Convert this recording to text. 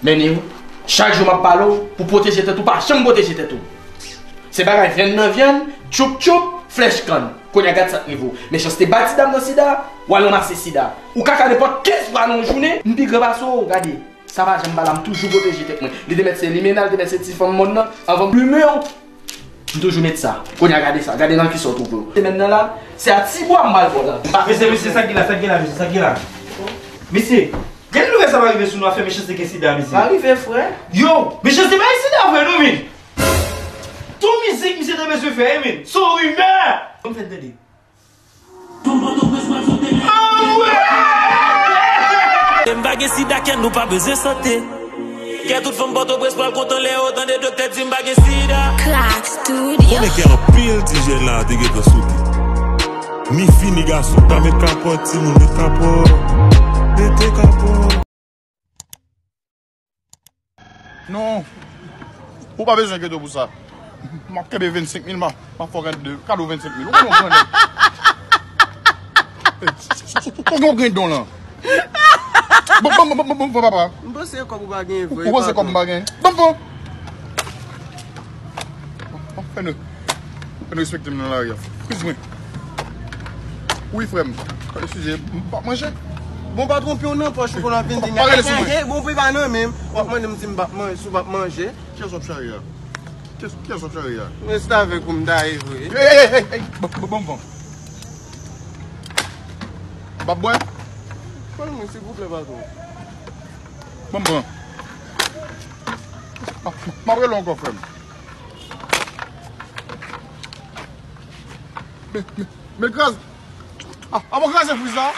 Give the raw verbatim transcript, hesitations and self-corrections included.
Anyway, chak jou m ap pale w pou pwoteje tèt ou, pa janm pwoteje tèt ou. Se bagay vyann nan vyann, tchoup tchoup, flèch kann. Kounye a gad sa k rive w. Mechanste bat ti dam nan sida, w al ranmase sida. Ou ka ka nenpòt kenz fwa nan yon jounen, m pi gran pase w, gade. Sa pa janm ba la, m toujou pwoteje tèt mwen. Li te mèt se limena, li te mèt se ti fanm mòn nan, anvan m plimen w. M toujou met sa. Kounye a gade sa, gade nan kisa w twouve w. Semèn nan la, se a ti bwa m pral ba w la. M pa Mesye, mesye, sa ki la, sa ki la, mesye, sa ki la? Mesye, gade nouvèl sa pa rive sou nou, afè mechanste gen sida, mesye. Pa rive, frè. Yo, mechanste pa gen sida, frè, non, men. Tout mizik misye te bezwen fè, men. Se yon rimè. Ban m fè n tande. M pa gen sida, kè nou pa bezwen sante. Kè tout fanm Pòtoprens pral kontan lè yo tande doktè di m pa gen sida. Crack Studio. Konnen gen anpil ti jèn la te gentan sote. Ni fi ni gason, pa met kapòt, timoun met kapòt. Mete kapòt. Non. Ou pa bezwen enkyete w pou sa. M ap kenbe vennsenk mil, m ap, m ap fè w kado, kado vennsenk mil. Ou konnen w grandèt. Ou gen w grandèt la. Bon, bon, bon, bon, bon, bon, papa. M panse kòb ou pa genyen vre, ou panse kòb m pa genyen? Bon, bon. Fè nou, fè nou respekte m nan lari a. Friz mwen. Wi, frè m. Eskize, m p ap manje. Bon, pa twonpe w nan pòch ou konn ap vin di, pa rele sou mwen. Bon, pi pa nan men m. W ap mande m si m p ap manje, si w p ap manje. Kiyès w ap chare a? Kiyès, kiyès w ap chare a? Restavèk ou m ta ye vre. Ey, ey, ey, ey, ban, ban, ban m pran. W ap bwè? Pran mwen, silvouplè, patwon. Ban m pran. M ap, m ap rele w ankò, frè m. Men, men, men kraze. Ah, ah, bon, kraze friz la.